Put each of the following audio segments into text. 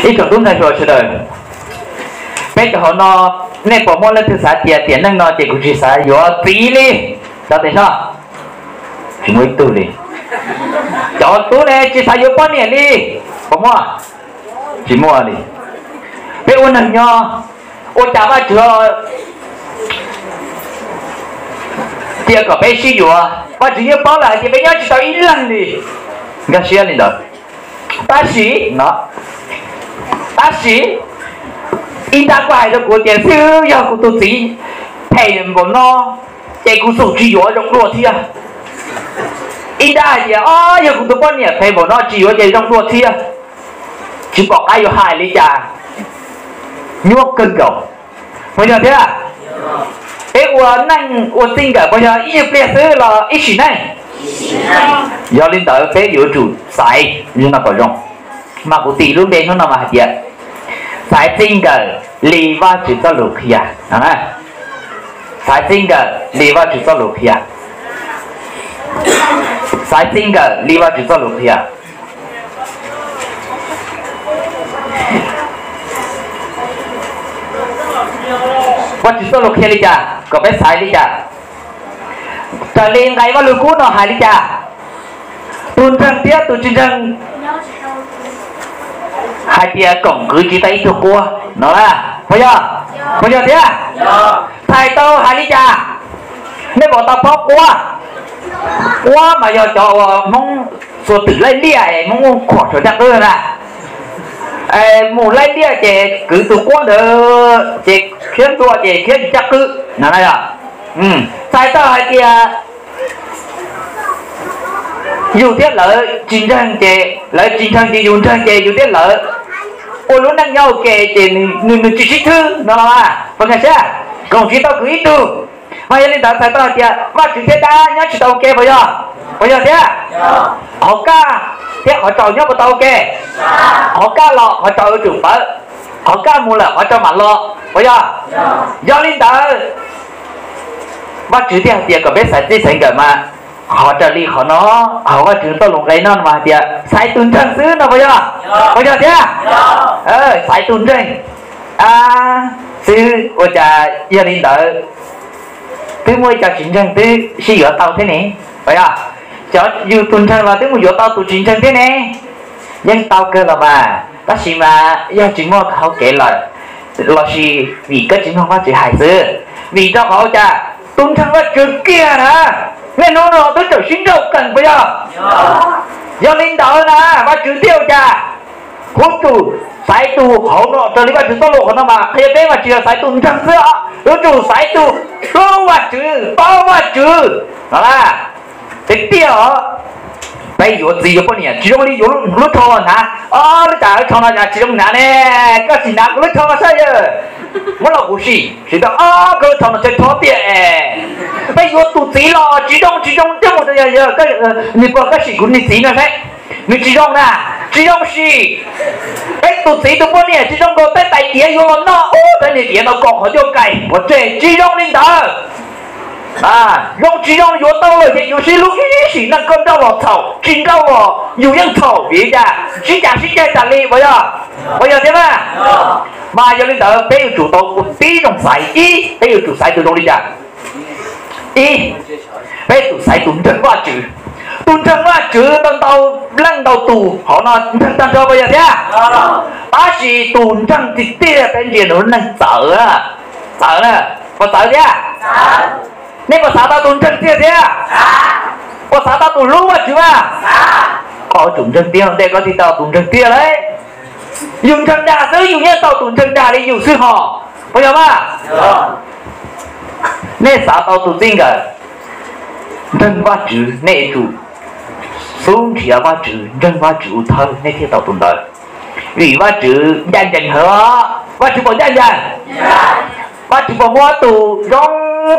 Ib tsoom tub ntxhais hluas sawv daws, peb cov hauv no, nej puas muaj leej twg xav tias tiam neej no ces kuv tsis xav yuav txiv li? Cov tes soj, tsis muaj ib tug li. Cov tub ne tsis xav yuav poj niam li, puas muaj? Tsis muaj li. Peb ua neeg nyob, ua cas Vajtswv cia kom peb sib yuav? Vajtswv yeej paub lawm hais tias peb nyob tsis tau ib leeg li. Nkag siab li ntawd. Tab sis no, tab sis ib nrab kuj hais rau kuv tias xwb, yog kuv tus txiv phem npaum no ces kuv xum tsis yuav zoo dua thiab. Ib nrab hais tias o, yog kuv tus poj niam phem npaum no tsis yuav ces zoo dua thiab. Tsis pom qab yuav hais li cas, nyuaj kawg nkaus. Puas yog thiab? Peb ua neej ua txij nkawm puas yog ib nyuag pliag xwb los ib sim neej? Yog li ntawd peb yuav tsum xaiv li no kom zoo. Mas kuv tis lub npe hnub no mas hais tias, xaiv txij nkawm li Vajtswv txoj lus qhia. Xaiv txij nkawm li Vajtswv txoj lus qhia. Xaiv txij nkawm li Vajtswv txoj lus qhia. Vajtswv txoj lus qhia li cas, kom peb xaiv li cas? Raws li nqe Vajluskub no hais li cas? Tus ntseeg thiab tus tsis ntseeg hais tias koom kwv tsis tau ib tug quab no las, puas yog? Puas yog thiab? Txhais tau hais li cas? Nej puas tau paub quab? Quab mas yog cov uas Hmoob txua twm laij liaj es Hmoob khuam saum caj qwb na. Mus laij liaj ces kwv tus quab ntawd ces khiav ntua ces khiav tsis caj qwb no na yog. Txhais tau hais tias yus thiab lawv tsis ntseeg ces lawv tsis ntseeg ces yus ntseeg ces yus thiab lawv ua lub neej nyob ua ke ces nws nws tsis sib thwb no los mas puas nkag siab? Koom tsis tau kwv ib tug. Mas yog li ntawd txhais tau hais tias Vajtswv thiab dab nyob tsis tau ua ke puas yog? Puas yog thiab? Qhov kaj thiab qhov tsaus nyob puas tau ua ke? Qhov kaj los qhov tsaus yuav tsum pawv, qhov kaj mus lawm qhov tsaus mam los puas yog? Yog li ntawd Vajtswv thiaj hais tias kom peb xaiv txij xaiv nkawm mas, qhov raws li qhov no, hauv Vajtswv txoj lus nqe no mas hais tias xaiv tus ntseeg xwb no puas yog? Puas yog thiab? Xaiv tus ntseeg xwb. Ua cas yog li ntawd twb muaj ib co tsis ntseeg twb sib yuav tau thiab ne? Puas yog? Cov yus tus ntseeg los twb mus yuav tau tus tsis ntseeg thiab ne? Yeej tau kawg los mas, tab sis mas yog tsis muaj hauv kev lawm, lossis vim koj tsis mloog Vajtswv hais xwb. Vim rau qhov ua cas? Tus ntseeg Vajtswv kiag na, niaj hnub no twb tseem sib nrauj kees puas yog? Yog li ntawd na, Vajtswv thiaj ua cas? Yuav tsum xaiv tus hauv no, raws li Vajtswv txoj lus qhov no mas qhia peb mas tsis yog xaiv tus ntseeg xwb os, yuav tsum xaiv tus hlub Vajtswv, paub Vajtswv no na. Tiag tiag os, peb yuav txiv yuav poj niam tsis zoo li yuav lub rho los hnav. Ob, lub cas lub rho no cas tsis zoo hnav ne, koj sim hnav kuv lub rho no saib yawg. Muab los kuv sim, sim tau ob, koj lub rho no tshaib tshaib tiag es. Peb yuav tus txiv los tsis zoo, tsis zoo coj mus rau yawg, yawg, nws puas, koj sim kuv niag txiv no saib, nws tsis zoo na, tsis zoo sim. Peb tus txiv tus poj niam tsis zoo nkaus tej tais diav yuav los noj ub, tej niag diav no kom qhov ncauj kais pov tseg, tsis zoo li ntawd. Zoo tsis zoo yuav tau lawm ces yuav sib hlub ib sim neej, koj nrauj los txhaum, tsis nrauj los yus yeej txhaum, vim li cas? Sib cav sib ceg tas li puas yog? Puas yog thiab mas? Mas yog li ntawd peb yuav tsum tau ua tib zoo xaiv, ib, peb yuav tsum xaiv tus zoo li cas? Ib, peb tsum xaiv tus ntseeg Vajtswv. Tus ntseeg Vajtswv ntau ntau leej ntau tus hauv no ntseeg tag nrho puas yog thiab? Tab sis tus ntseeg tiag tiag peb ntsia nws lub neej txawv, txawv na, puas txawv thiab? Nej puas xav tau tus ntseeg tiag thiab? Puas xav tau tus hlub Vajtswv mas? Koj yuav tsum ntseeg tiag ua ntej koj thiaj tau tus ntseeg tiag lauj. Yus ntseeg dag xwb yus yeej tau tus ntseeg dag li yus xwb hos, puas yog mas? Nej xav tau tus txij nkawm ntseeg Vajtswv, nej yuav tsum xub nrhiav Vajtswv, ntseeg Vajtswv ua thawj nej thiaj tau tus ntawd. Vim Vajtswv ncaj ncees heev os. Vajtswv puas ncaj ncees? Vajtswv puas muab tus zoo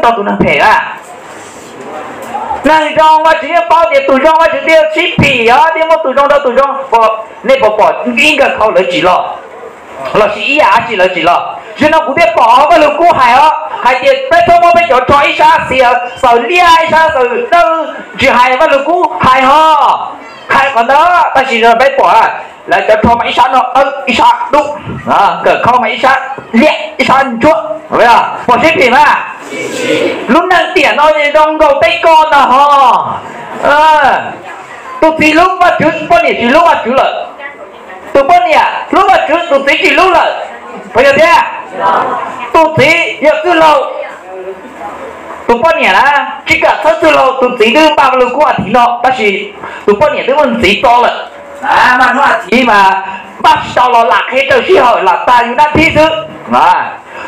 rau tus neeg phem na? Neeg zoo Vajtswv yeej paub tias tus zoo Vajtswv thiaj sib phim os, thiaj muab tus zoo rau tus zoo. Nej puas pom ib nkawm khau lawv tsim los, lossis ib yam dab tsi lawv tsim los? Zaum no kuv thiaj pom Vajluskub hais os, hais tias peb txhob muab peb cov rho ib sab xiav xaws liaj ib sab xaws dawb, tsis hais Vajluskub hais hos, hais qhov ntawd. Tab sis no peb pom Lawv cov rho mas ib sab no, ib sab dub, nkawm khau mas ib sab liab ib sab ntsuab, puas sib phim mas? Lub neej tiam no zoo nkaus tej ko ntag ho. Tus txiv hlub Vajtswv, poj niam tsis hlub Vajtswv lawm. Tus poj niam hlub Vajtswv, tus txiv tsis hlub lawm. Puas yog thiab? Tus txiv yog txwj laug, tus poj niam na tsis kam txhawb txwj laug. Tus txiv twb npaj Vaj Lug Kub a thiv no, tab sis tus poj niam twb muaj ntxiv tso lawm. Mas hnub a thiv mas npaj tsis tau los lam qhia raws sij hawm lam tas yus nab thib xwb.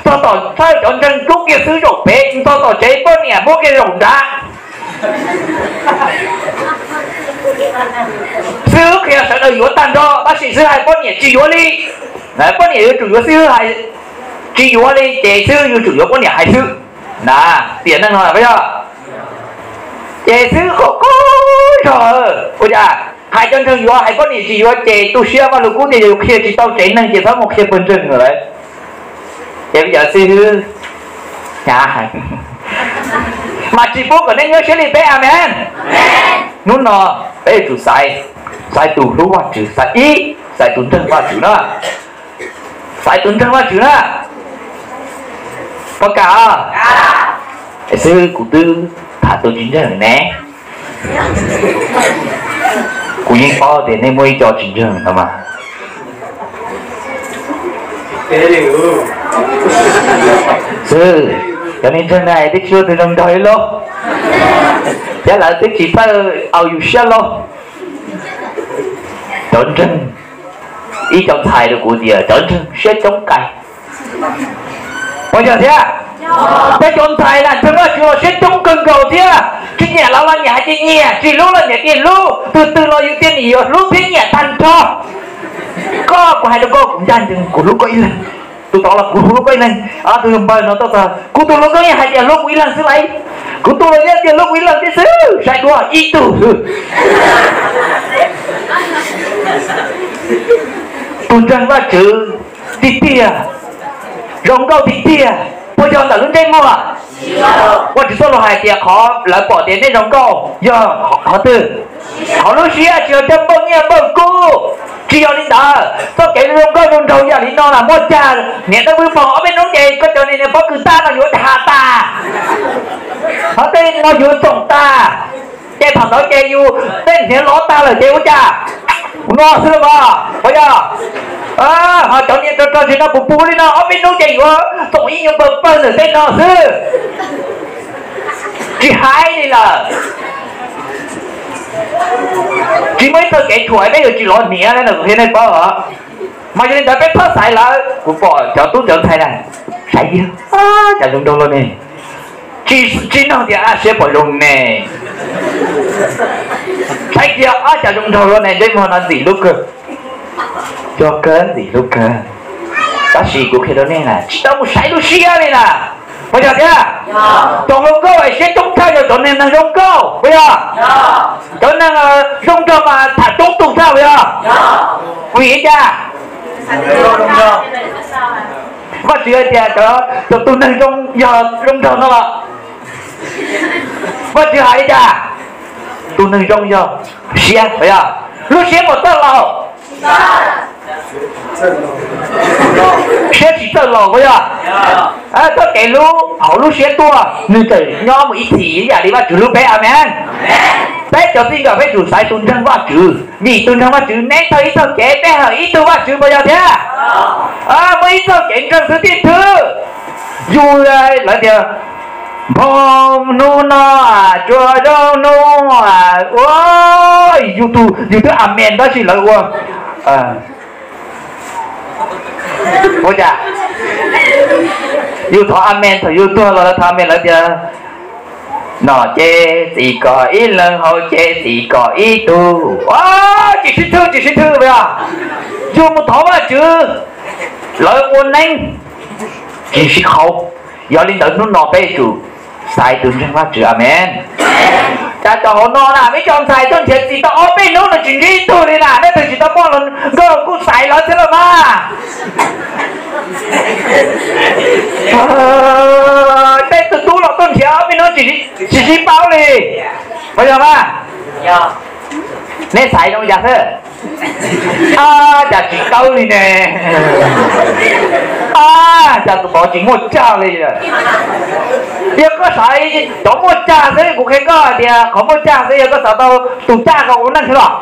Txog tom thawj cov ntseeg rub kiag xwb zaum pem, txog tom tsev poj niam muab kiag zaum nrad. Xib hwb qhia sawv daws yuav tag nrho tab sis xib hwb hais poj niam tsis yuav li. Poj niam yuav tsum yuav xib hwb hais, tsis yuav li ces xib hwb yuav tsum yuav poj niam hais xwb. Na, tiam neej no yog ces xib hwb qhov qub zog ua cas hais cov ntseeg yuav hais poj niam tsis yuav ces tu siab Vaj Lug Kub tias yog yus qhia tsis tau tsev neeg ces txhob mus qhia pawg ntseeg lawm. Ces peb cov xib hwb hnyav heev, mas tsis pub kom nej nyuaj siab li peb, amen. Hnub no peb yuav tsum xaiv, xaiv tus hlub Vajtswv, xaiv ib, xaiv tus ntseeg Vajtswv na, xaiv tus ntseeg Vajtswv na. Puas kam? Xib hwb, kuv twb tham tus tsis ntseeg ne. Kuv yeej paub tias nej muaj ib co tsis ntseeg no mas. Xib hwb, cov neeg ntseeg na twb tsis muaj tus zoo nraug li lauj, thiab lawv twb tsis txawj au yus siab lauj. Cov ntseeg, ib co ntxhais rau kuv tias cov ntseeg siab coob kawg. Puas yog thiab? Peb cov ntxhais na ntseeg Vajtswv los siab coob kawg nkaus thiab. Tsis nyiam los los nyiam hais tias nyiam, tsis hlub los nyiam tias hlub, tus twg los yus tias nws yuav hlub thiab nyiam tag nrho. Koj, kuv hais rau koj, kuv ncaj ncees, kuv hlub koj ib leeg. Tus tod los kuv hlub koj ib leeg. Tus npawg no tuaj txog, kuv tus hluas nkauj yeej hais tias hlub kuv ib leeg xwb lauj. Kuv tus los yeej tias hlub kuv ib leeg thiab xwb, saib duab ib tug xwb. Tus ntseeg Vajtswv tiag tiag, zoo nkauj tiag tiag, puas yog ntawm lub ntsej muag? Vajtswv txoj lus hais tias qhov lawv pom tias nej zoo nkauj yog qhov twg? Qhov lub siab, tsis yog coj npauj nyiaj npauj kub. Tsis yog li ntawd, txoj kev zoo nkauj zoo nraug yam li no na muaj cag. Niam Dawb Vwb Foom, ob peb hnub ces koj cov niag pob kws tag no yuav has tas, ho tej no yuav txoom tas. Ces thaum ntawd ces yus tej hniav lov tag lawm ces ua cas? No xwb los mas, puas yog? Ho cov niag rog rog ntawm no puv puv li no ob peb hnub ces yuav txoom ib nyuag pawg pawg ntawm tej no xwb. Tsis hais li lawm. Tsis muaj ib txoj kev tshuam peb yuav tsis lov hniav no qhia nej paub os. Mas yog li ntawd peb txhob xaiv lawv. Kuv pom cov tub cov ntxhais na, saib kiag, cas zoo nraug luaj ne. Tsis, tsis nug tias ab siab puas zoo ne. Saib kiag, ab cas zoo nraug luaj ne, ntsej muag no ntxim hlub kawg. Cog kawg ntxim hlub kawg. Tab sis kuv qhia rau nej na, tsis tau mus saib lub siab li na. Puas yog thiab? Cov hluas nkauj es siab coob tshaj yog cov neeg zoo nkauj, puas yog? Cov neeg zoo nraug mas tham coob tus tshaj, puas yog? Vim li cas? Vajtswv hais tias cov, cov tus neeg zoo yog zoo nraug no los, Vajtswv hais li cas? Tus neeg zoo yog siab, puas yog? Lub siab puas txawj laus? Siab tsis txawj laus, puas yog? Txoj kev hlub hauv lub siab tuaj, nws txawm nyob mus ib txhis ib yam li Vajtswv hlub peb, amen. Peb cov txij nkawm peb tsum xaiv tus ntseeg Vajtswv, vim tus ntseeg Vajtswv neb txawj ib txoj kev, peb hawm ib tug Vajtswv, puas yog thiab? Muaj ib txoj kev ntseeg xwb tij thwb. Yus, lawv tias, nphoo hnub no tsuas zoo hnub ua, yus tus, yus twb amen tab sis lawv ua, ua cas? Yus thov amen, thaum yus tuag los lawv thov amen, lawv tias, nom ces txim kom ib leeg, haus ces txim kom ib tug. Tsis sib thwb, tsis sib thwb, puas yog? Yus mus thov Vajtswv, lawv ua neeb, tsis sib haum. Yog li ntawd hnub no peb yuav tsum xaiv tus ntseeg Vajtswv, amen. Cas cov hauv no na, peb cov ntxhais tuaj nrhiav txiv tau ob peb hnub no tsis ntsib ib tug li na, nej twb tsis tau muaj hluas nkauj kuj xaiv lawv thiab los mas. Tej tus tub los tuaj nrhiav ob peb hnub tsis sib paub li, puas yog mas? Neb xaiv zoo li cas xwb? Ab, cas tsis tawb li ne? Ab, cas tus tod tsis muaj cag li? Yog koj xaiv cov muaj cag xwb, kuv qhia koj hais tias qhov muaj cag xwb, yog koj xav tau tus cag kom ua neej xwb los.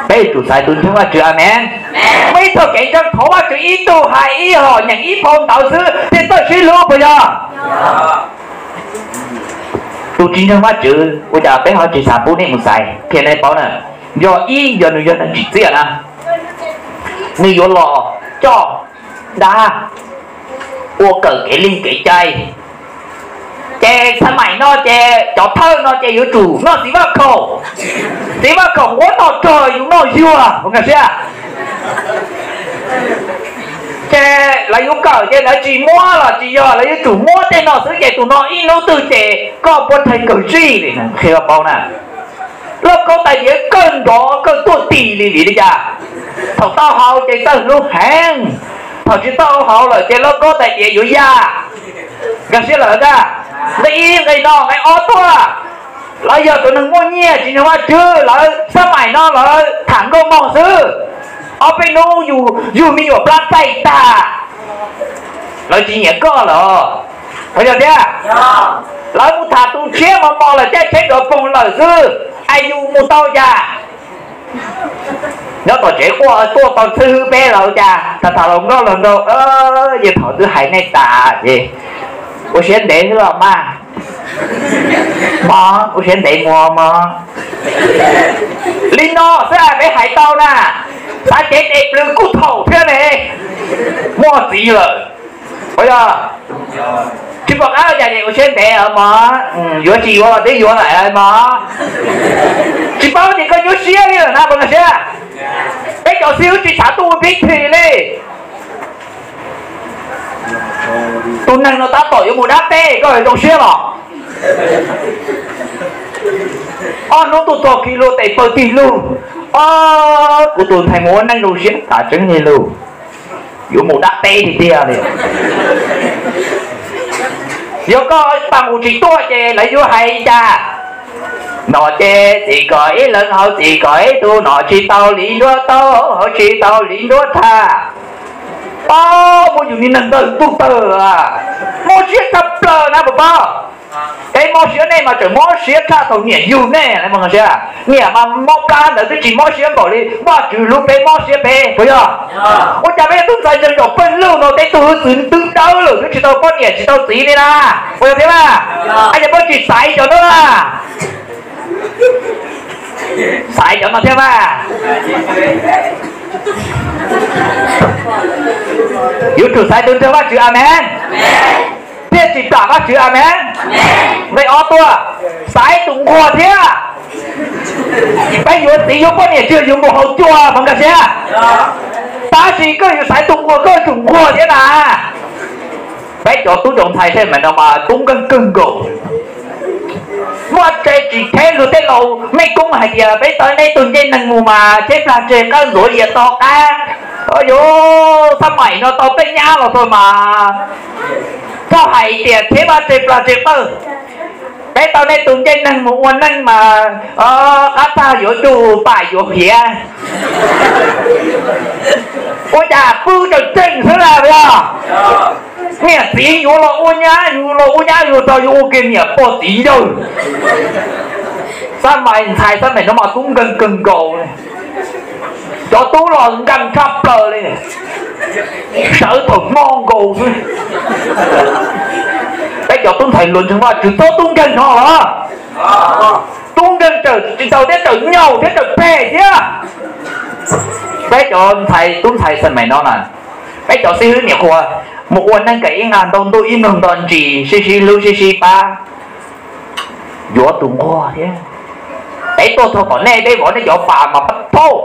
Peb yuav tsum xaiv tus ntseeg Vajtswv, amees. Muaj ib txoj kev ntseeg thov Vajtswv ib tug hais ib hom nyeem ib phau ntawv xwb thiaj txawj sib hlub puas yog? Tus tsis ntseeg Vajtswv ua cas peb ho tsis xav pub nej mus xaiv? Qhia nej paub na, yog ib yog nws yog neeg tsim txiaj na, nws yuav los coj dab, ua kawm kev lig kev cai. Ces xab maim no ces cov thawj no ces yuav tsum noj txiv vaj khaum, txiv vaj khaum muab noj rog yus noj yuag, puas nkag siab? Ces lawv yuav kawm ces lawv tsis muab los tsis yog, lawv yuav tsum muab tej no xwb ces tus no ib hnub twg ces koj puas thaij kawg zij li, qhia paub na. Lauj kaub tais diav kawg nrov kawg tuaj tis li vim li cas? Thaum tau haus ces txawj hlub heev, thaum tsis tau haus lawm ces lauj kaub tais diav yuav ya. Nkag siab lawm ntag. Nqe ib nqe no nqe ob tuaj, lawv yog tus neeg muaj nyiaj tsis ntseeg Vajtswv, lawv xab maim no lawv tham nkauj mog xwb. Ob peb hnub yug me nyuam plab txaij tag, lawv tsis nyiam koj lawm. Puas yog thiab? Lawv mus tham tus tshiab mos mos lawm, caij tsheb dov poog lawm xwb, es yus mus tau cas? Nyob tom tsev quaj tuaj tau xwb hwb peb lawv cas tham tham hluas nkauj hluas nraug. Ces thaum twb hais nej tas ces ua siab ntev xwb los mas. Mog, ua siab ntev mus mog. Li no xwb peb hais tau na. Xav cev tes plws kuj thaum thiab ne, muaj txiv lawm. Puas yog? Tsis pom qab cas es ua siab ntev mog, yuav tsis yuav los twb yuav lawm mog. Tsis paub ces koj nyuaj siab li lawm na, puas nkag siab? Peb cov xib hwb tsis xav tuaj ua pib thi li. Tus neeg no tab tom yuav mus dab teb, koj zoo siab los? Ob hnub tuaj txog kiag luag tes paws tig lug, ob, kuv tus ntxhais mus ua neej zoo siab tas tseeb li lug, yuav mus dab teb tiag tiag li. Yog koj pab mus tsis tuaj ces lawv yuav hais li cas? Nom ces txim kom ib leeg, haus txim kom ib tug, nom tsis tau li nruab taub, haus tsis tau li nruab thaj. Ob, muab yus li neeg ntawg ntuj tawg, mob siab tshaj plaws na puas paub? Peb mob siab, nej mas tseem mob siab tshaj thaum niam yug nej. Niam mas mob plab ntawd twb tsis mob siab npaum li Vajtswv hlub peb mob siab peb, puas yog? Ua cas peb tub ntxhais ntseeg zaum pawg lug no tej tug hwj txwv twb dawb lawm twb tsis tau poj niam tsis tau txiv li na, puas yog thiab mas? Ab, yog peb tsis xaiv cov no na, xaiv cov no thiab mas. Yuav tsum xaiv tus ntseeg Vajtswv, amees, thiaj tsis plam Vajtswv, amees. Nqe ob tuaj, xaiv tus nquag thiab. Peb yuav txiv yuav poj niam tsis yog yuav mus haus cua mas nkag siab, tab sis koj yuav xaiv tus nquag koj yuav tsum nquag thiab na. Peb cov tub cov ntxhais sawv daws no mas tub nkeeg kawg nkaus. Muaj tsev tsis theb luag tej laus mej koob hais tias peb tau nej tus ncej neeg mus mas tsheb plag tseg qawj ntxuav yias to qab. Yuav xab maim no tau tej nyab los txog mas txhob hais tias tsheb vaj tseg plag tseg qawj. Peb tau nej tus ncej neeg mus ua neej mas qab tag yuav dug pam yuav hiav. Ua cas pw tseem tseem xwb na yog? Niam txiv yuav los ua nyab, yuav los ua nyab yuav tau yuav ua kiag niam pog txiv ncawg. Xab maim ntxhais xab maim no mas tub nkeeg kawg nkaus li. Cov tub los nkeeg tshaj plaws li, sawv thaum hmo nkaus xwb. Peb cov tub ntxhais hluas ntseeg Vajtswv txhob tub nkeeg no los. Tub nkeeg tsis tau thiab, tseem nyaum thiab tseem phem thiab. Peb cov ntxhais tub ntxhais xab maim no na, peb cov xib hwb niam qhuav mus ua neej kawm ib nqag ntau ntuj ib mloog nto ntsis sib sib hlub sib sib pab, yuav tus nquag thiab. Peb tuaj txog tom nej peb vov nej cov pas mas pab thauj,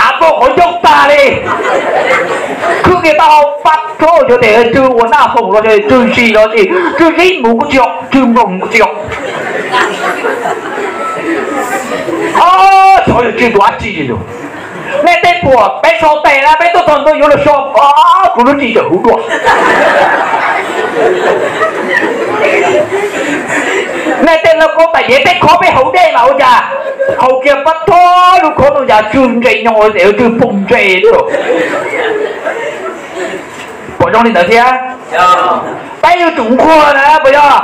av poj qhov ncauj tag li. Khwb kiag taub hau pab thauj cov tes tsw ua naj hoom los tsw ntsis los sis tsw zib mus kuj tsis yog, tsw nploos kuj tsis yog. Xyov yog tsw tus dab tsi li. Nej tej puam peb so tes na, peb tuaj txog ntua yuav luag so, kuv lub txim tawm huv dua. Nej tej lauj kaub pais yev peb khov peb haus dej mas ua cas haus kiag pab thob lub khov no yam tsw ntse nyo es tsw poog ntse li. Puas zoo li ntawd thiab? Peb yuav tsum nquag na puas yog?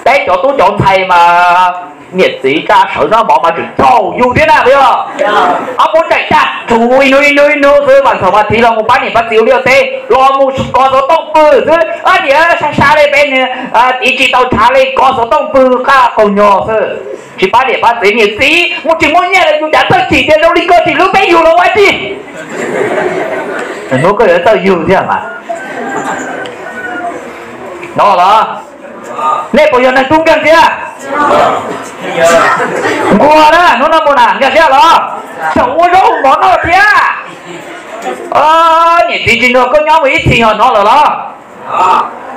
Peb cov tub cov ntxhais mas niam txiv tsa sawv noj mov mas tseem txaus yus thiab na puas yog? Ob peb tsaim tsa tshuv ib hnub ib hnub ib hnub xwb mas thaum mas thiv los mus pab niam pab txiv ua liaj teb los mus kov xov tooj pw xwb, ob niam sab sab li peb niag txiv tsis tau tshav li kov xov tooj pw qab qaug nyog xwb. Tsis pab niam pab txiv, niam txiv mus tsis muaj nyiaj li yus cas txawj chim tias zoo li koj tsis hlub peb yug los ua dab tsi. Hnub koj yuav txawj yug thiab mas. No los, nej puas yog neeg tub nkeeg thiab? Nquag na, hnub no mus na nkag siab los, tseem ua zaub ua mov noj thiab. Niam txiv tsis nrog koj nyob mus ib txhis ho hnov lawm los?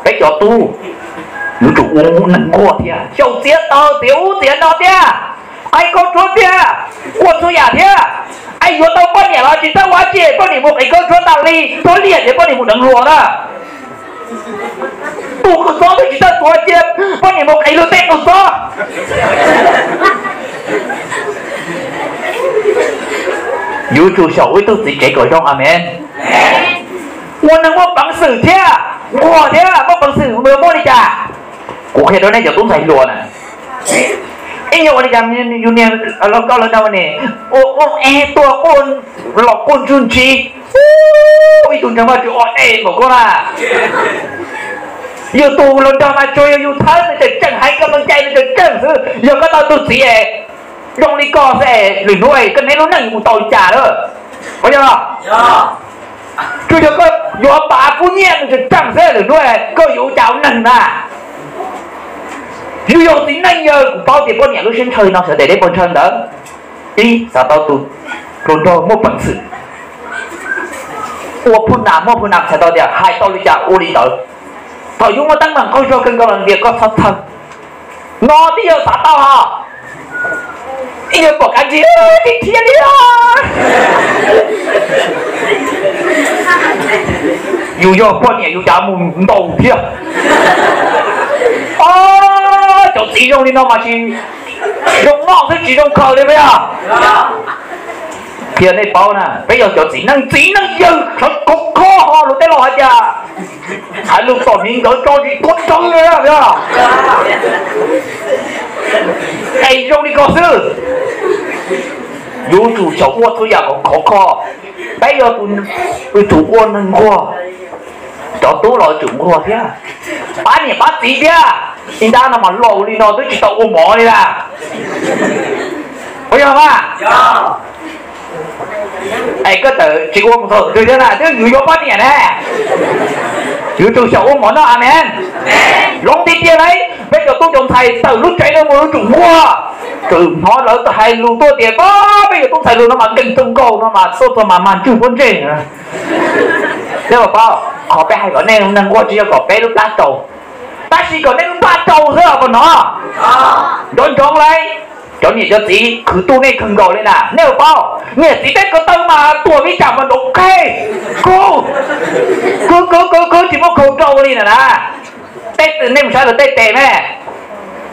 Peb cov tub yuav tsum ua neeg nquag thiab, xyaum txiav taws txiav ub txiav no thiab, qhib khaub tshuab thiab, ua txhua yam thiab. Es yuav tau poj niam los tsis txawj ua dab tsi, poj niam mus qhib khaub tshuab tas li, tuag liam ces poj niam mus deev hluas na. Tus kua txob twb tsis txawj tuav cia, poj niam mus qhib luag tej kua txob. Yuav tsum xyaum ua ib tug txiv tsev kom zoo, amees. Ua neeg muaj peev xwm thiab nquag thiab muaj peev xwm yuav muaj li cas? Kuv qhia rau nej cov tub ntxhais hluas na, ib nyuag ua li cas yus niag los koj los nrog ne, ua ua e tuaj quaj los quaj ntsuj ntsis, ib tug ntsej muag tsis o e npaum koj na. Yus tus los nrog mas tsuas yog yus thawb nws tseem tseem, hais koj meej cai nws tseem tseem xwb. Yog koj tau tus txiv zoo li koj xwb, lwm hnub koj neb lub neej yuav mus tau li cas lawm? Puas yog? Tsuas yog koj yuav pav kub nyiaj nws tseem tseem xwb, lwm hnub koj yuav ua cas ua neeg na? Yus yog txiv neej yawg, kuv paub tias poj niam lub siab ntshaw no sawv daws deb puas ntshaw ntawd. Ib, xav tau tus hluas nraug muaj peev xwm, ua phu nas muaj phu nas, txhais tau tias hais tau li cas ua li ntawd. Thaum yus muaj teeb meem qaug zog kawg nkaus los tias koj txhob txhawj. No twb yog xav tau hos. Ib yog pom kav ntsis thiab thiab li os. Yus yog poj niam yus cas mus ntaus thiab. Cov txiv zoo li no mas tsis zoo noj xwb tsis zoo khaws li puas yog? Qhia nej paub na, peb yog cov txiv neej, txiv neej yawg sawv khov kho ho luag tej laus hais tias hais lus tom hniv nkawd tso tsis tuav rawv li os. Es zoo li ko xwb, yuav tsum xyaum ua txhua yam kom khov kho. Peb yog tus, yuav tsum ua neeg nquag, cov tub los tsum nquag thiab, pab niam pab txiv thiab. Ib nrab no mas laus li no twb tsis tau ua mov li lawm, puas yog mas? Es koj txawm tsis ua mus txog twg thiab na, twb yuav poj niam ne, yuav tsum xyaum ua mov noj, amees. Hloov tiag tiag lauj, peb cov tub cov ntxhais tawm lub tsev no mus yuav tsum nquag. Txawm hnov lawv hais lus tuaj tias pab peb cov tub ntxhais lus no mas nkeeg txog nkaus no mas tuaj txog mas mag ntswg pob ntseg. Nej puas paub, qhov peb hais kom nej neeg nquag tsis yog kom peb lub plab tsau, tab sis kom nej lub npaj tsau xwb os, puas hnov? Nco ntsoov lauj, cov niam cov txiv khwv tuaj nej kawg nkaus li na, nej puas paub, niam txiv tej ko taw mas tuam vij tsam mas nrov qeg, kub, kub kub kub kub tsis muaj khau rau li na na. Tej, nej mus saib lawv tej tes me,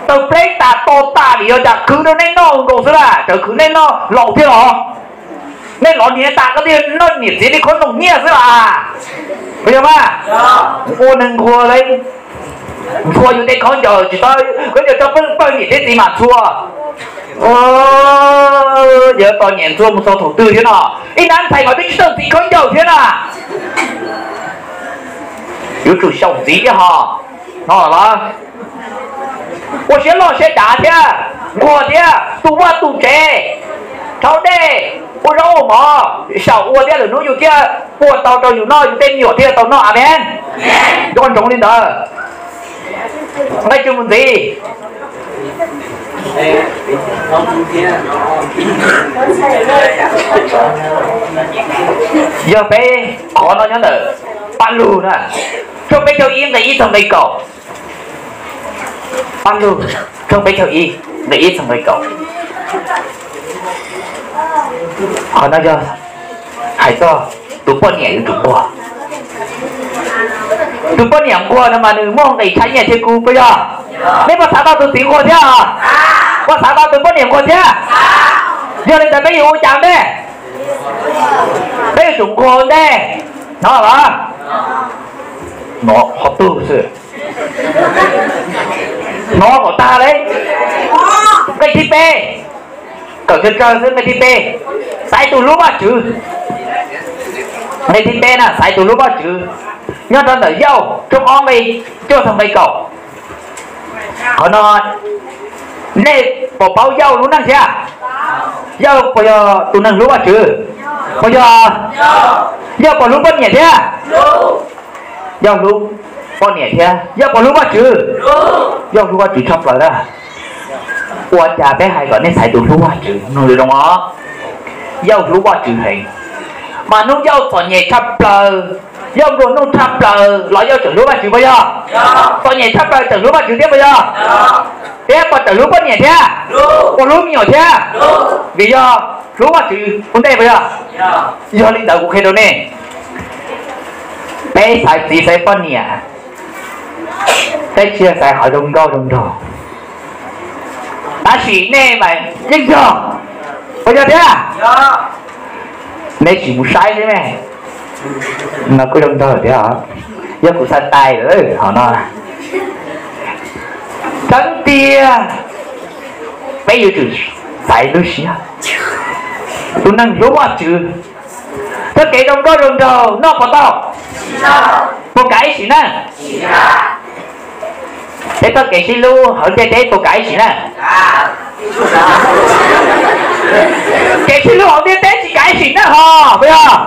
taw pleb tas to tas li, yog cas khwv rau nej noj nkaus xwb lawm, txawm khwv nej noj laus thiab los? Nej los niam tas koj thiaj noj niam txiv tej khob noom nyiaj xwb las. Puas yog mas? Ua neeg nquag li, ntxhua yus tej khaub ncaws tsis tau, khaub ncaws tso pawg niam thiab txiv mam ntxhua. Yog tos niam ntxhua mus txog thaum twg thiab no? Ib nab ntxhais mas twb tsis tau txiv khaub ncaws thiab na. Yuav tsum xyaum txiv thiab ho. No los, ua siab loj siab dav thiab, nquag thiab, tu vaj tu tsev, rhaub dej, ua zaub ua mov, xyaum ua thiab, lwm hnub yus thiaj ua tau rau yus noj, yus tej me nyuam thiaj tau noj, amees. Nco ntsoov li ntawd. Nqe twg mus ntxiv? Yog peb qhov no nyob ntawm Paj Lug na, tshooj peb caug ib nqe ib txog nqe kaum. Paj Lug, tshooj peb caug ib, nqe ib txog nqe kaum. Qhov no yog hais txog tus poj niam yuav tsum nquag. Tus poj niam nquag no mas nws muaj nqis tshaj nyiaj thiab kub, puas yog? Nej puas xav tau tus txiv nquag thiab? Puas xav tau tus poj niam nquag thiab? Yog li ntawd peb yuav ua cas ntej? Peb yuav tsum nquag ntej, hnov los? Hnov qhov twg xwb? Hnov kom tag li. Nqe thib peb, kawm tsawg tsawg xwb, nqe thib peb, xaiv tus hlub Vajtswv. Nqe thib peb na, xaiv tus hlub Vajtswv. Nyob rau ntawm Yauj tshooj ob nqe cuaj txog nqe kaum. Qhov no, nej puas paub Yauj lub neej thiab? Yauj puas yog tus neeg hlub Vajtswv? Puas yog? Yauj puas hlub poj niam thiab? Yauj hlub poj niam thiab. Yauj puas hlub Vajtswv? Yauj hlub Vajtswv tshaj plaws na. Ua cas peb hais kom nej xaiv tus hlub Vajtswv, nug li zoo os. Yauj hlub Vajtswv heev, mas hnub Yauj txom nyem tshaj plaws, Yauj nplua nuj tshaj plaws los Yauj tseem hlub Vajtswv puas yog? Txom nyem tshaj plaws tseem hlub Vajtswv thiab puas yog? Thiab puas tseem hlub poj niam thiab? Puas hlub me nyuam thiab? Vim yog hlub Vajtswv ua ntej puas yog? Yog li ntawd kuv qhia rau nej, peb xaiv txiv xaiv poj niam, peb tsis yog xaiv qhov zoo nkauj zoo nraug, tab sis nej mas yeej yog, puas yog thiab? Nej tsis mus saib xwb ne. No kuj zoo nraug thiab, yog kuv xav tais lawm hov no. Tseeb tiag, peb yuav tsum xaiv lub siab, tus neeg hlub Vajtswv, txoj kev zoo nkauj zoo nraug noj puas tau? Puas kav ib sim neej? Peb txoj kev sib hlub hauv ntiaj teb puas kav ib sim neej? Kev sib hlub hauv ntiaj teb tsis kav ib sim neej hos puas yog?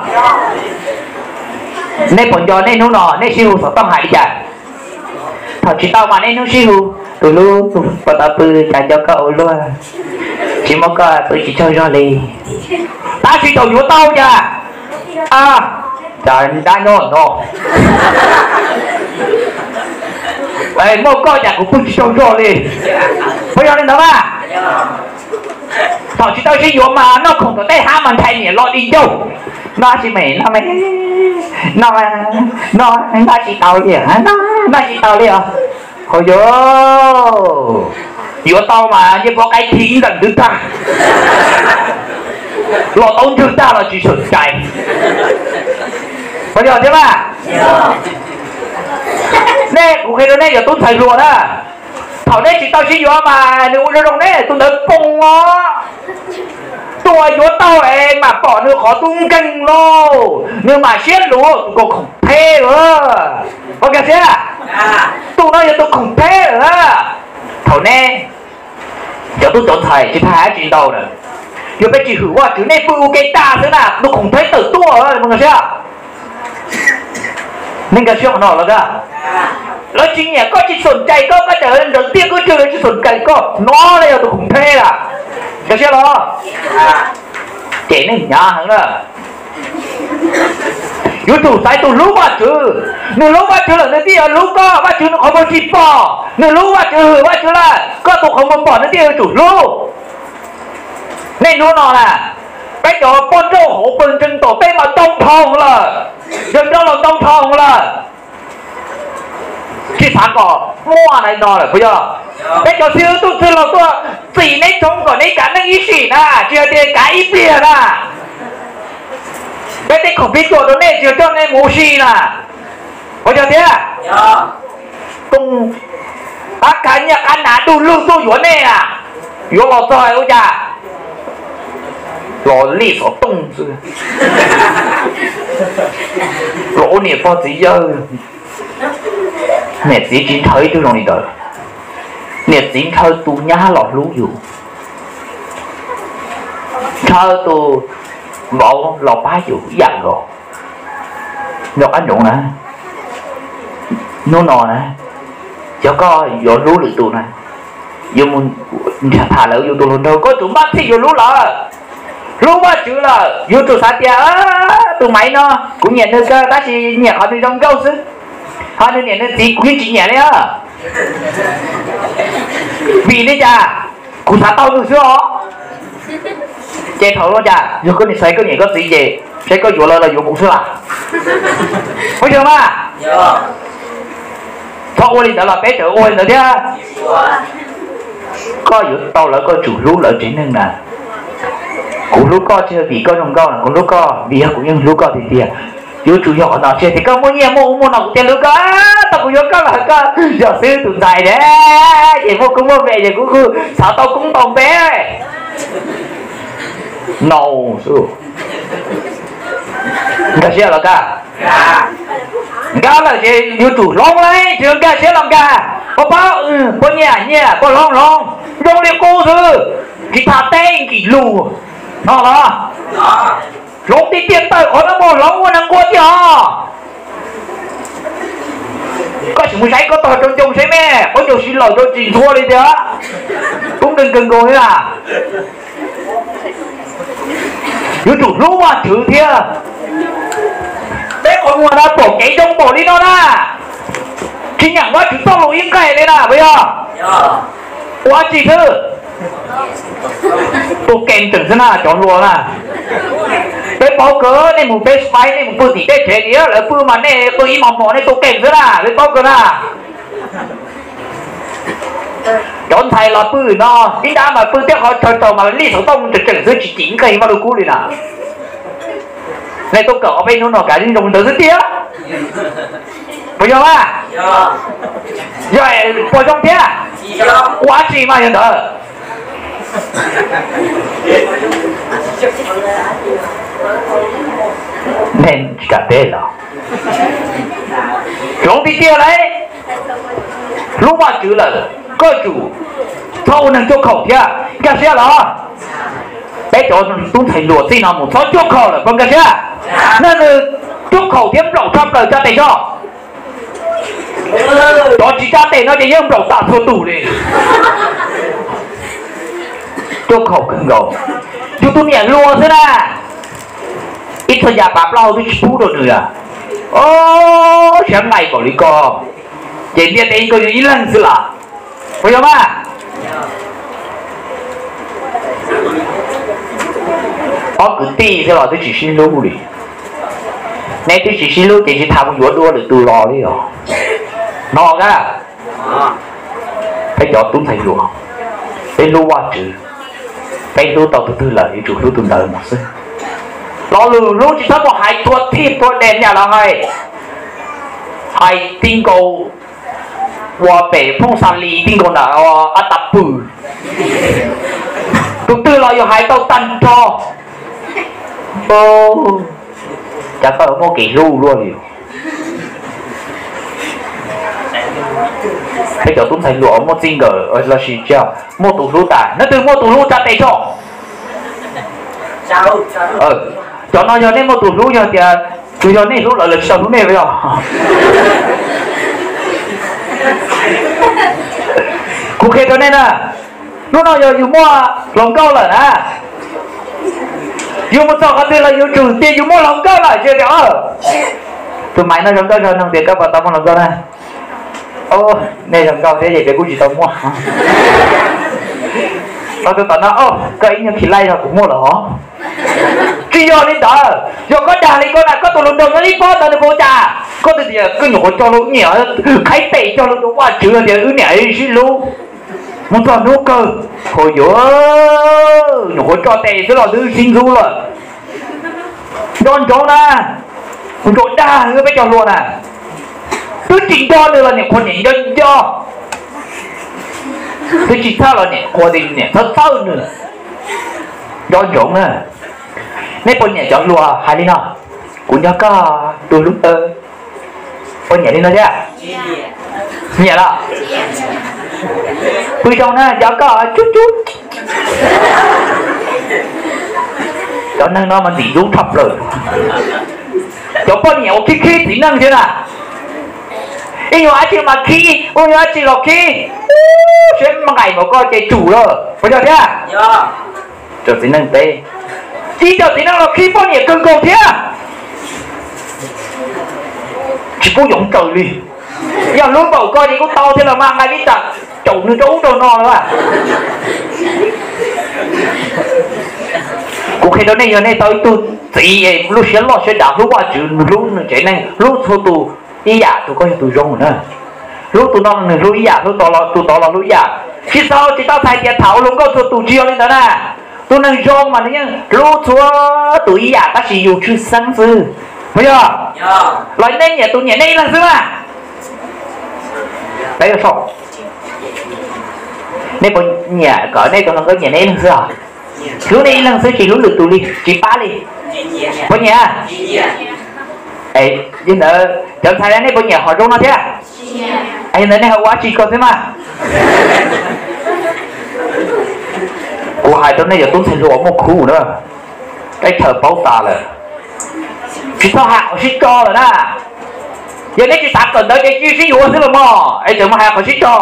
Nej puas nco nej hnub no nej sib hu xov tooj hais li cas? Thaum tsis tau mas nej hnub sib hu, tus hlub, puas tau pw, cas nco koj ua luaj, tsis muab koj pw tsis tsaug zog li. Tab sis thaum yuav tau cas, cas dab nyob no, muaj koj cas kuv pw tsis tsaug zog li. Puas yog li ntawd mas? Thaum tsis tau sib yuav mas noj khoom tom tej hav mas ntshai niam los di ncauj. Noj tsis me, noj me, noj, noj, noj tsis tau li, noj tsis tau li os. Hauv yuav, yuav tau mas ncej puab qaib khi ib ntees twb tag, los tau ntswg tag los tsis xom cai. Puas yog thiab mas? Nej, kuv qhia rau nej cov tub ntxhais hluas na, thaum nej tsis tau sib yuav mas nws ua zoo zoo nej tus ntawd poob os. Tus uas yuav tau es mam pom nws qhov tub nkeeg lauj, nws mam siab luv tus kaus khoom theb lawm. Ua kiag thiab, tus no yog tus khoom theb lawm na. Thaum nej cov tub cov ntxhais tsis tau hais dab tsi ntau na, yog peb tsis hwm Vajtswv nej pw ua ke tag xwb na, tus khoom theb tawm tuaj mus nkag siab. Nej nkag siab qhov no los? Lawv tsis nyiam koj, tsis xom cai koj, koj tseem nrawm tiaj koj tsw, lawv tsis xom cai koj, no los yog tus khoom theb lawm. Nkag siab los? Ces nej hnyav heev na. Yuav tsum xaiv tus hlub Vajtswv. Nws hlub Vajtswv lawm nws thiaj yuav hlub koj. Vajtswv nws qhov muag tsis pom, nws hlub Vajtswv, hwm Vajtswv lawm, koj tus qhov muag pom nws thiaj yuav tsum hlub. Nej hnub no na, peb cov poj nrauj hauv pawg ntseeg tom tej mas ntau dhau lawm, yawg nrauj los ntau dhau lawm. Tsis xav kom muaj na no lawm puas yog? Peb cov xib hwb tub txwg laus tuaj txim neb tshoob kom neb kav neej ib sim na, tsis hais tias kav ib pliag na. Peb tej khoom pib tuam rau nej tsis yog coj nej mus ua si na. Puas yog thiab? Kooj qab khav nyiaj qab hnav du lug tuaj yuav nej na, yuav los txog ua cas los li xov tooj xwb, los ua niam pog txiv yawg. Niam txiv tsis ntshaw ib tug zoo li ntawd. Niam txiv ntshaw tus nyab los hlub yus, ntshaw tus vauv los pab yus ib yam nkaus. Nco qab ntsoov na, hnub no na, yog koj yuav hlub lwm tus na, yuav mus tham lawv yus tus hluas nraug, koj yuav tsum npaj txhij yuav hlub lawm. Hlub Vajtswv lawm yuav tsum xav tias tus Maiv no kuv nyiam nws kawg tab sis nyiam qhov nws zoo nkauj xwb, ho nws niam nws txiv kuv yeej tsis nyiam li os. Vim li cas? Kuv xav tau nws xwb os. Ces thaum no cas yog koj niam txiv koj nyiam koj txiv ces saib koj yuav lawv los yuav kuv xwb las. Puas yog mas? Koj ua li ntawd los peb tseem ua li ntawd thiab. Koj yuav tau lawv koj tsum hlub lawv tsev neeg na. Kuv hlub koj tsis yog vim koj zoo nkauj no, kuv hlub koj vim yog kuv yeej hlub koj tiag tiag. Yuav tsum yog qhov no tsis tias koj muaj nyiaj muaj ub muaj no kuv thiaj hlub koj, tau kuv yuav koj los koj yog xwb tus ntxhais ne, ces muaj koob muaj npe ces kuv kuj xav tau koob tau npe. No, nkag siab los nkag, nkag lawm ces yuav tsum hloov lauj, tsis nkag siab los nkag. Koj paub, poj niam nyiaj koj hloov hloov zoo li qub xwb, tsis tham teb nkim lus no los. Hloov tiag tiag tawm qhov no mus hloov ua neeg nquag tiag os. Koj sim mus saib koj tog rau ncoo saib me, qhov ncoo siv lawm rau tsis ntxhua li tiag. Tub nkeeg kawg nkaus li na. Yuav tsum hlub Vajtswv thiab. Peb qhov muag no pom kev zoo npaum li no na, tsis nyeem Vajtswv txoj lus ib nqes li na puas yog? Ua dab tsi xwb? Tua kees tseem xwb na cov hluas na. Peb paub kawg, nej mus peb Spain nej mus pw tim tej tsev tias lawv pw mas nej pw ib hmos hmos nej tua kees xwb na, peb paub kawg na. Cov ntxhais los pw no ib nrab mas pw tej qhov tsawg tsawg mas lij xov tooj tseem tseem xwb tsis cim nqes Vaj Lug Kub li na. Nej tuaj kawm ob peb hnub no kav liam zoo ntawd xwb tiag. Puas yog mas? Yog puas zoo thiab? Ua dab tsi mas yog ntawd? Nej tsis kam teb los? Hloov tiag tiag lauj. Hlub Vajtswv lawm koj tsum txhob ua neeg cuaj khaum thiab. Nkag siab los? Peb cov tub ntxhais hluas txij no mus txhob cuaj khaum lawm puas nkag siab? Neeg nws cuaj khaum thiab nplaum tshaj plaws tsa tes soj. Cov tsis tsa tes no ces yeej nplaum tas txhua tus li. Cuaj khaum kawg nkaus. Yus tus niam hluas xwb na, ib txhia yam pav plaub hau twb tsis pub rau nws. Siab nqaim npaum li ko, ces ntiaj teb koj yog ib leeg xwb las. Puas yog mas? Ob kwv tij thiab los twb tsis sib hlub li. Neb twb tsis sib hlub ces tsis tas mus yuav dua lwm tus los li os. No ka, peb cov tub ntxhais hluas, peb hlub Vajtswv, peb hlub tau tus twg lawm yuav tsum hlub tus ntawd mus xwb. Lo lus hlub tsis txhob mus hais thua thij thua dej niam los hais, hais ti nkaus ua pem phooj xa li ti nkaus ntawm ab tas pw. Tus twg los yus hais tau tag nrho. Cas tawm muaj kev hlub luaj li. Peb cov tub ntxhais hluas muaj txij nkawm lossis tsis muaj tus hlub tas, leej twg muaj tus hlub tsa tes soj. Cov no yog nej muaj tus hlub, yog tias tsuas yog nej hlub lawv, lawv tsis tau hlub nej yog. Kuv qhia rau nej na, hnub no yog yus muaj hluas nkauj lawm na, yus mus txog qhov twg los yus tsum tias yus muaj hluas nkauj lawm tsis tias, tus maiv no zoo nkauj zog no tias koj puas tau muaj hluas nkauj na. Nej zoo nkauj thiab ces peb kuj tsis tau muaj. Tus tom no, koj ib nyuag khis laij yog kuv muaj lawm os. Tsis yog li ntawd, yog koj dag li koj na, koj tus hluas nraug nyob ib pob ntawd nws puas ua cas? Koj twb tias koj nyuam qhuav tso lub nyiam qhaib tes cog lus rau Vajtswv tias wb niam sib hlub mus txog hnub kawg, ho yuav nyuam qhuav tso tes xwb los twb sib ntxub lawm. Nco ntsoov na, kuv ntsuas dag peb cov hluas na, twb tsis nco nws los niam qhuas niam nco nco, twb tsis txhawj los niam qhuas niam txhawj txhawj nws. Nco ntsoov na, nej puas nyiam cov hluas hais li no, kuv nco koj tus hlub, puas nyiam li no thiab? Nyiam los? Pw zoo na, nco koj cub cub. Cov neeg no mas ntxim hlub tshaj plaws. Cov poj niam uas khib khib txiv neej thiab na, ib nyuag dab tsi mas khib, ib nyuag dab tsi los khib, siab nqaim npaum ko ces tsum lawm puas yog thiab? Cov txiv neej teb, ib cov txiv neej los khib poj niam kawg nkaus thiab, tsis pub yoov tsaws li. Yog hlub npaum ko ces kuj tau thiab los mas nqa vij tsam caum nws rau ub rau no lawm. Kuv qhia rau nej, yog nej tau ib tug txiv es lub siab loj siab dav hlub Vajtswv, hlub nws tsev neeg, hlub txhua tus ib yam, tus koj yog tus zoo na. Hlub tus no nws hlub ib yam, hlub tus tod los hlub ib yam. Tsis txaus, tsis tau txhais tias tham ua hluas nkauj txhua tus tsis yog li ntawd na. Tus neeg zoo mas nws yeej hlub txhua tus ib yam tab sis yus tshwj xeeb xwb. Puas yog? Los nej nyiam tus nyiam nej ib leeg xwb mas. Peb, nej puas nyiam kom nej tus hluas nkauj nyiam nej ib leeg xwb os? Hlub nej ib leeg xwb tsis hlub lwm tus li, tsis pab li. Puas nyiam? Yog li ntawd cov ntxhais, nej puas nyiam hom zoo no thiab? Yog li ntawd nej ho ua dab tsi ko xwb mas. Kuv hais rau nej cov tub ntxhais hluas muaj khub na, teb chaws paub tas lawm, tsis txhob hais qhov sib tso lawm na. Yog nej tsis xav kawm ntawv ces cia sib yuav xwb los mog, es tseem mus hais qhov sib tso.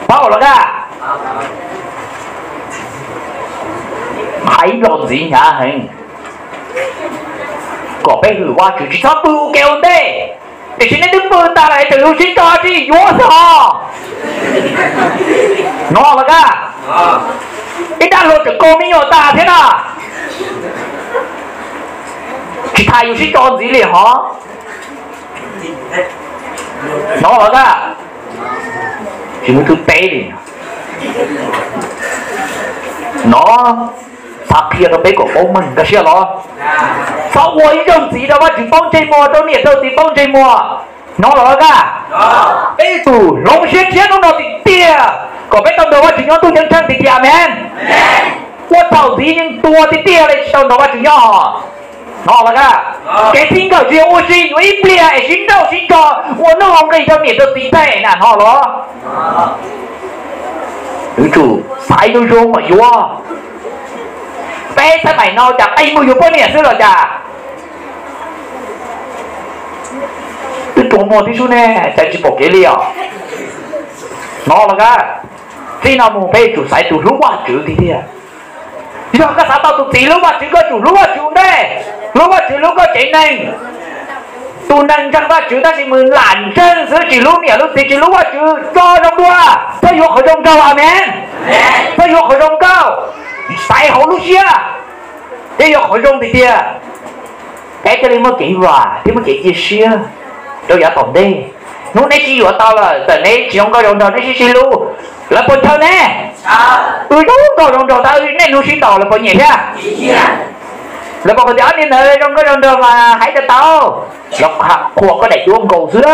Paub los kaj? Hais ib los ntxiv hnyav heev. Kom peb hwm Vajtswv tsis txhob pw ua ke ua ntej, tiam sis nej twb pw tas lawm es tseem yuav sib tso tsis yuav xwb hos. Hnov los kaj? Ib dab hluas tseem kaus me nyuam tas thiab na. Tsis tas yuav sib tso ntxiv li hos. Hnov los kaj? Tsis muaj twb peb li. Hnov, xav qhia rau peb kom paub meej nkag siab los. Txhob ua ib zaug ntxiv rau Vajtswv paub ntsej muag, rau niam rau txiv paub ntsej muag. Hnov los kaj? Peb yuav tsum hloov siab tshiab hnub no tiag tiag kom peb tau nrog Vajtswv nyob ntuj ceeb tsheej tiag tiag, amen. Ua thaum ntxiv yeej tuag tiag tiag li tsis tau nrog Vajtswv nyob. Hnov los kaj? Kev txij nkawm tsis yog ua si yuav ib pliag es sib nrauj sib tso ua nuj ua nqi rau niam rau txiv tej na, hnov los? Yuav tsum xaiv zoo zoo mas yuav. Peb xab maim no cas qi mus yuav poj niam xwb los cas? Twb tuag muag tib sub ne, cas tsis pom kev li os? Hnov los kaj? Txij no mus peb yuav tsum xaiv tus hlub Vajtswv tiag tiag. Yog koj xav tau tus txiv hlub Vajtswv, koj tsum hlub Vajtswv ua ntej, hlub Vajtswv, hlub koj tsev neeg. Tus neeg ntseeg Vajtswv tab sis mus lam ntseeg xwb, tsis hlub niam hlub txiv, tsis hlub Vajtswv, tso zoo dua. Txhob yuav qhov zoo nraug, amen. Txhob yuav qhov zoo nkauj, xaiv hauv lub siab thiaj yuav qhov zoo tiag tiag. Peb thiaj li muaj kev vam thiab muaj kev cia siab rau yav tom ntej. Hnub neb sib yuav tau lawm, txawm neb tsis zoo nkauj zoo nraug, neb sib sib hlub, lawv puas ntshaw neb? Wb zoo nkauj zoo nraug tab wb niaj hnub sib ntaus, lawv puas nyiam thiab? Lawv puas hais tias ob niag ntawd zoo nkauj zoo nraug mas hais tsis tau? Los qhuas koj daim duab nkaus xwb,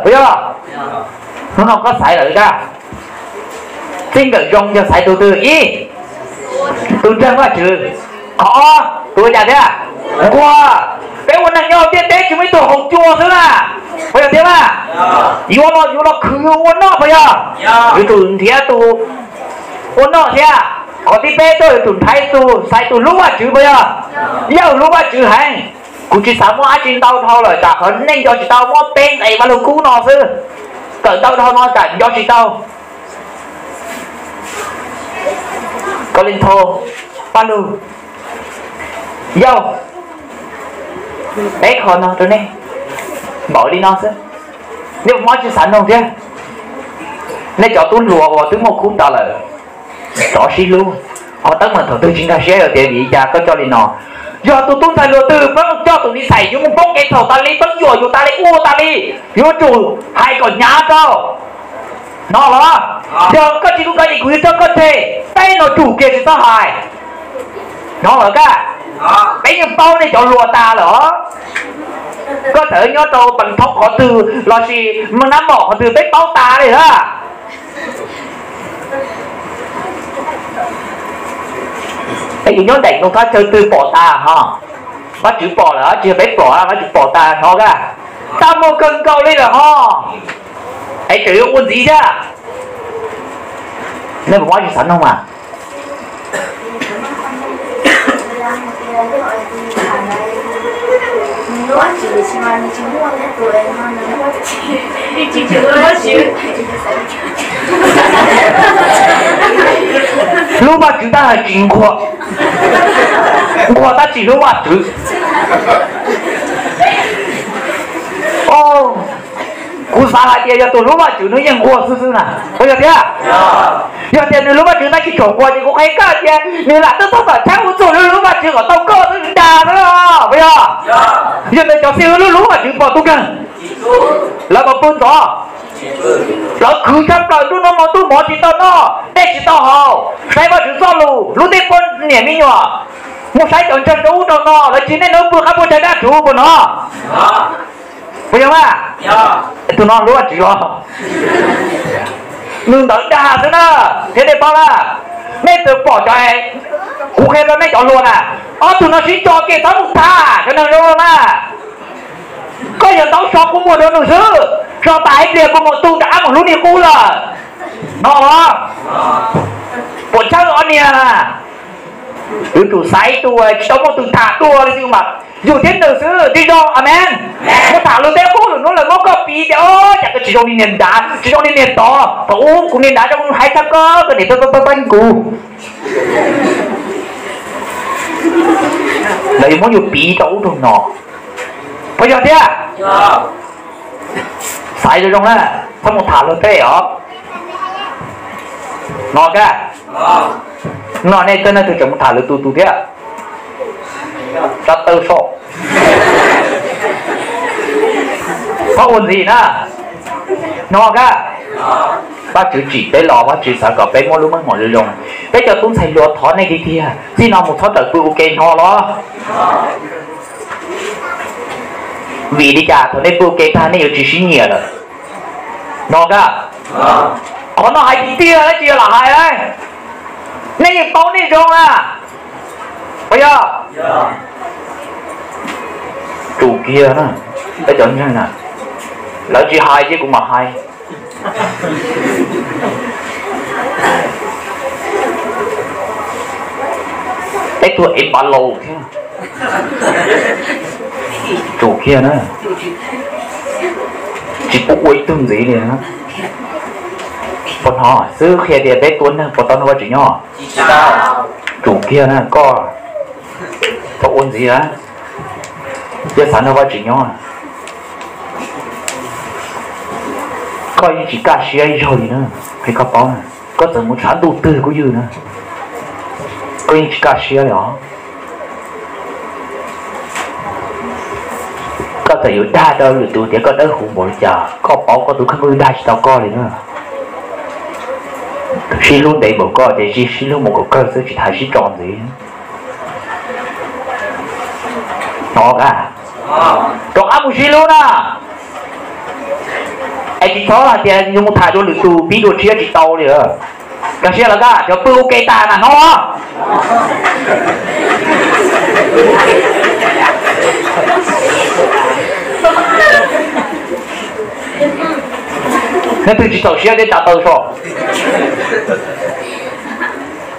puas yog? Hnub no koj xaiv lawm kaj? Txij nkawm zoo yog xaiv tus twg? Ib, tus ntseeg Vajtswv. Qhov ob, tus ua cas thiab? Nquag. Peb ua neeg nyob hauv ntiaj teb tsis muaj ib tug haus cua xwb na, puas yog thiab mas? Yuav los yuav los khwv ua noj, puas yog? Yuav tsum nrhiav tus ua noj thiab. Qhov thib peb, tuaj yuav tsum nrhiav tus, xaiv tus hlub Vajtswv, puas yog? Yawg hlub Vajtswv heev. Kuv tsis xav muab dab tsi ntau dhau lawm, tsam qhov nej nco tsis tau, muab peb nqe Vaj Lug Kub no xwb. Kawm ntau dhau no tsam nco tsis tau. Kauleethaus, Paj Lug, Yauj, peb qho no rau nej, npaum li no xwb. Nej puas muaj dab tsi xav nug thiab? Nej cov tub hluas uas twb muaj khub tas lawm, rov sib hlub, ho teeb meem thaum twg tsis nkag siab yog tias vim li cas koj coj li no. Yog tus tub ntxhais hluas twg pheej coj tus niam tais yuav mus poob kev txhaum tas li, pheej yuam yus tas li, ua tas li, yuav tsum hais kom hnyav rau. Hnov los? Yog koj tsis kam ces kuv yuav tso koj tseg, peb no tsum kiag tsis txhob hais. Hnov los kaj? Peb yeej paub nej cov hluas tas lawm os. Koj txawm nyob rau Pees Thoob qhov twg lossis Moos Nab Mom qhov twg peb paub tas li lawm. Peb yuav nyob nraim Tooj Thab chaw twg pom tas ho. Vajtswv pom lawm, tsis yog peb pom, Vajtswv pom tas, hnov kaj? Txaj muag kawg nkaus li lawm ho. Es tseem yuav ua ntxiv thiab. Nej puas muaj dab tsi xav nug mas? Hlub Vajtswv tab sis tsis nquag, nquag tab sis hlub Vajtswv. Kuv xav hais tias yog tus hlub Vajtswv nws yeej nquag xwb xwb na, puas yog thiab? Yog tias nws hlub Vajtswv tab sis tseem nquag ces kuv qhia koj tias nws lam tuaj txog tom tshab ua txuj hlub hlub Vajtswv kom tau koj xwb dag xwb, puas yog? Yog ntawd cov xib hwb hlub hlub Vajtswv pom tus kawg. Lawv puas pw ntxov? Lawv khwv tshaj plaws, ntuj no mos ntuj mov tsis tau noj, dej tsis tau haus, saib Vajtswv txoj lus, hlub tej poj niam me nyuam, mus saib cov ntseeg rau ub rau no, lawv tsis niaj hnub pw qab pw tshaib dab rhuv puas hnov? Puas yog mas? Tus no hlub Vajtswv los? Nws ntawd dag xwb na, thiab nej paub na, nej twb pom cov, kuv qhia rau nej cov hluas na, ob tug no sib tso kev txhob mus tham cov neeg zoo na. Koj yog ntaub so kua muag rau nws xwb, so tas ib pliag kua muag tu rov qab mus hlub niag qub lawm. No los, puas tshawj ob niag na? Yuav tsum xaiv tus tsis tau muaj tus tham dua li xwb mas yus thiab nws xwb tsis zoo, amen. Mus tham luag tej qub lwm hnub lawv muab koj piv tias, o, cas koj tsis zoo li niag nrad, tsis zoo li niag tod, thaum ub kuv niag nrad rau kuv hais txog koj, koj niam pab pab kuv. Lawv yuav muab yus piv rau ub rau no. Puas yog thiab? Xaiv zoo zoo na, txhob mus tham luag tej os. No ka, no nej tej neeg twg tseem mus tham lwm tus tus thiab? Tsa taw so, txhob ua ntxiv na. No ka, Vajtswv tsim peb los Vajtswv xav kom peb muaj lub meej mom zoo zoo. Peb cov tub ntxhais hluas thov nej tiag tiag, txij no mus txhob rawm pw ua ke no los. Vim li cas thaum nej pw ua ke tag nej yuav tsis sib nyiam lawm? No ka, qhov no hais tiag tiag tsis yog lam hais. Nej yeej paub nej zoo na. Puas yog? Tsum kiag na, peb cov ntseeg na, lawv tsis hais ces kuv mam hais. Peb tuag ev npav laus thiab. Tsum kiag na, tsis pub ua ib tug ntxiv li. Puas hnov xwb qhia tias peb tua neeg puas tau nrog Vajtswv nyob? Tsum kiag na koj, txhob ua ntxiv, yog xav nrog Vajtswv nyob, koj yeej tsis kaj siab ib zaug li na. Qhia koj paub na, koj txawm mus tshav ntuj twg kuj ywg na, koj yeej tsis kaj siab li os. Koj txawm yuav dag rau lwm tus tias koj dawb huv npaum li cas, koj paub koj tus kheej kuj dag tsis tau koj li na. Sib hlub ntev npaum koj ces sib hlub mus kom kawg xwb tsis tas sib tso ntxiv. Hnov ka, rov qab mus sib hlub na. Es tsis txhob hais tias yus mus tham dua lwm tus pib dua tshiab tsis tau li. Koj siab los koj cov pw ua ke tag na hnov. Leej twg tsis txaus siab thiab tsa taw so.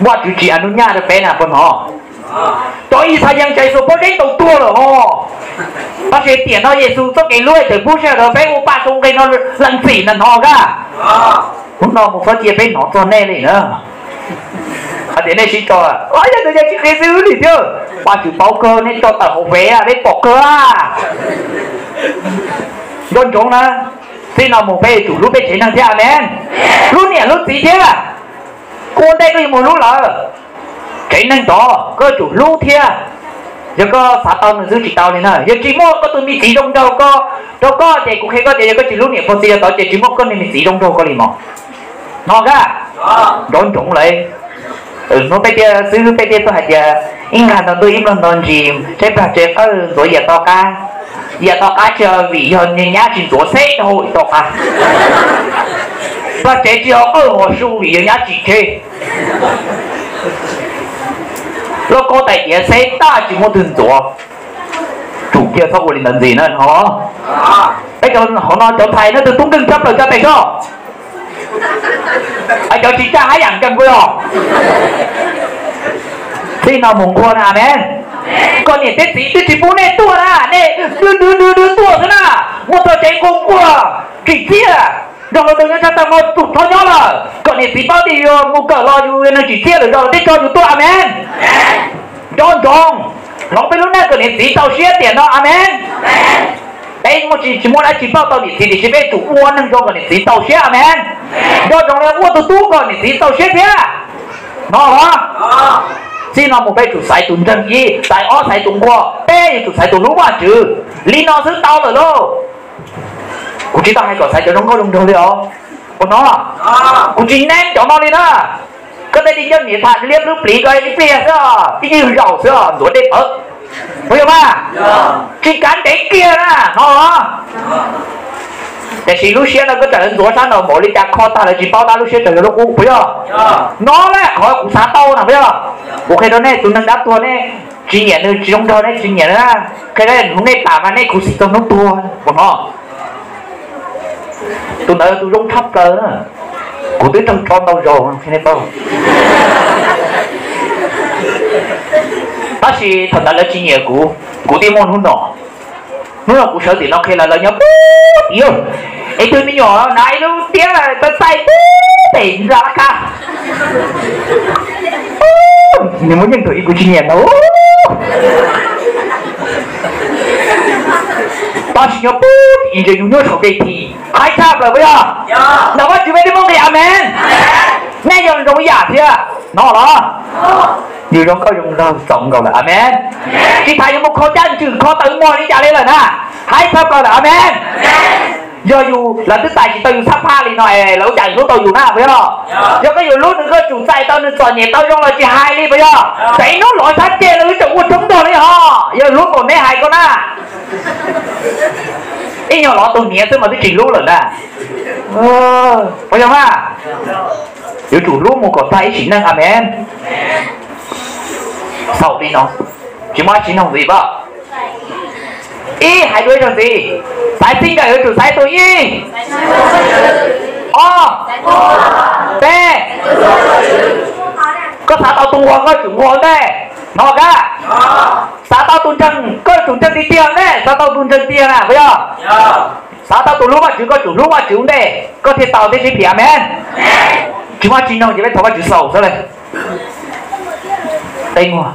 Vajtswv tsis a nub nyaj rau peb na puas hnov? Cov Yixalayees tsa Yexus pob zeb tau tuag lawm ho. Tab sis tiam no Yexus txoj kev hlub tseem pub sij hawm rau peb ua paj sau nqe no lees txim na hnov ka. Hnub no mus txhob cia peb hnov txog nej li na. Hais tias nej sib tso, yog tus yog tsis qhia xwb li thiab. Vajtswv paub kawg, nej tso tawm hauv peb, peb pom kawg. Nco ntsoov na, txij no mus peb yuav tsum hlub peb tsev neeg thiab, amen. Hlub niam hlub txiv thiab. Koj ua ntej koj yuav mus hlub lawv, tsev neeg tod koj yuav tsum hlub thiab. Yog koj xav tau nws xwb tsis tau li na. Yog tsis muaj koj tus me txiv zoo nraug koj, rau koj ces kuv qhia koj tias yog koj tsis hlub niam pog txiv yog tod ces tsis muaj koj niag me txiv zoo nraug koj li mog. Hnov ka, nco ntsoov lawm. Hnub peb thiaj xwb peb thiaj tuaj hais tias ib nqag nto ntuj ib nploog nto ntsis, saib plag tsev qawj ntxuav yam to qab. Yam to qab tsis yog vim yog niag nyab tsis ntxuav xeb dhau to qab. Plag tsev tsis yog qawj hos su vim yog nyab tsis tseg. Lauj kaub tais diav xeb taj tsis muaj twg ntxuav. Tsum kiag txhob ua li ntawd ntxiv na no. Peb cov hauv no cov ntxhais no tus tub nkeeg tshaj plaws tsa tes soj. Cov tsis tsa hab yam nkeeg kuj yog. Txij no mus nquag na, amen. Koj niam thiab txiv twb tsis pub nej tuaj na, nej dwb dwb dwb dwb tuaj xwb na. Muaj txog tsev nquag nquag, tsim txiaj, nrog luag tus nyob sab tag no tsum txhob nyob lawm. Koj niam txiv paub tias yus mus kawm los yus neeg tsim txiaj lawm zog los tej tso yus tuaj, amen. Nco ntsoov, hloov peb lub neej kom niam txiv txaus siab tiam no, amen. Peb muaj tsis, tsis muaj dab tsi pauj tau niam txiv tiam sis peb tsum ua neeg zoo kom niam txiv txaus siab, amen. Nco ntsoov li ua tus tub kom niam txiv txaus siab thiab. No los, txij no mus peb tsum xaiv tus ntseeg ib, xaiv ob xaiv tus nquag, peb yuav tsum xaiv tus hlub Vajtswv. Li no xwb tau lawm lauj. Kuv tsis tau hais kom xaiv cov zoo nkauj zoo nraug li os. Ua no, kuv tsis neb cov no li na. Koj tej li coj niam tham liab lub plis ko ib pliag xwb, ib nyuag zaus xwb ntxuav dej pawv, puas yog mas? Tsis kav ntev kiag na no. Tiam sis lub siab no koj txawm ntxuav sab nraud npaum li cas kho tag lawv tsis paub tab lub siab tseem yog lub qub, puas yog? No na qhov kuv xav tau na, puas yog? Kuv qhia rau nej, tus neeg dab tuag nej tsis nyiam nws, tsis zoo nraug nej tsis nyiam na. Qhia rau nej, hnub nej pam mas nej khuv xim txog hnub tuag, puas hnov? Tus ntawd yog tus zoo tshaj plaws na. Kuv twb raug tso ntau zaus, tab sis thaum ntawd lawv tsis nyiam kuv, kuv thiaj muaj hnub no. Hnub no kuv sawv tim no qhia lawv, lawv nyob pub tim, es tus me nyuam hnav ib lub tiab txaij txaij pub pem nra laj kab. Nws muaj yeej thaum ub kuv tsis nyiam ntag. Tab sis nyob pub tim ntsia yus nyob saum dej thi, haib tshaj plaws puas yog? Ntawm Vajtswb peb twb muaj nqi, amees. Nej yog zoo yam thiab no los? Yus zoo nkauj zoo nraug txaus nkaus lawm, amees. Tsis tas yuav mus kho caj ntswg kho tawv muag li cas li lawm na, haib tshaj plaws lawm, amees. Yog yus, lawv twb txais tsis tau yus txhab phaj li no es lawv ua cas hlub tau yus na, puas yog los? Yog koj yuav hlub nws koj tsum txais tau nws txom nyem tau zoo los tsis hais li, puas yog? Txawm ib hnub lov sab ceg los wb tseem ua tshoob nrog li hos, yog hlub kom neb hais koj na. Ib nyuag lov tus niam xwb mas twb tsis hlub lawm na. Puas yog mas? Yuav tsum hlub mus kom tag ib sim neej, amees. Xaus li no, tsis muaj dab tsi nug ntxiv pab. Ib, hais dua ib zaug ntxiv, xaiv txij nkawm yuav tsum xaiv tus ib, ob, peb. Koj xav tau tus nquag koj tsum nquag ntej, hnov kab. Xav tau tus ntseeg koj yuav tsum ntseeg tiag tiag ntej, xav tau tus ntseeg tiag na, puas yog? Xav tau tus hlub Vajtswv koj tsum hlub Vajtswv ntej koj thiaj tau thiab sib phim, amees. Tsis muaj dab tsi nug ces peb thov Vajtswv xaus xwb li. Peb muag,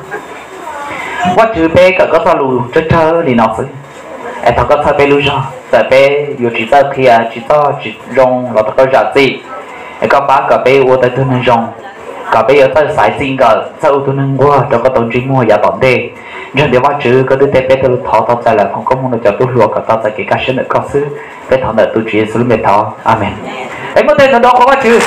Vajtswv, peb kawm koj txoj lus tsawg tsawg li no xwb, es thov koj txhawb peb lub zog, txawm peb yuav tsis txawj qhia, tsis txawj tsis zoo los thov koj zam txim, es koj pab kom peb ua tau tus neeg zoo, kom peb yuav txawj xaiv txij nkawm, txawj ua tus neeg nquag rau koj tau ntsej muag yav tom ntej. Ntseeg tias Vajtswv koj twb teb peb tej lus thov tau txais lawm, foom koob hmoov rau cov tub hluas kom tau txais kev kaj siab ntawm koj xwb. Peb thov ntawm tus Tswv Yexus lub npe thov, amees. Peb muab tej ntawd nrov qhuas Vajtswv.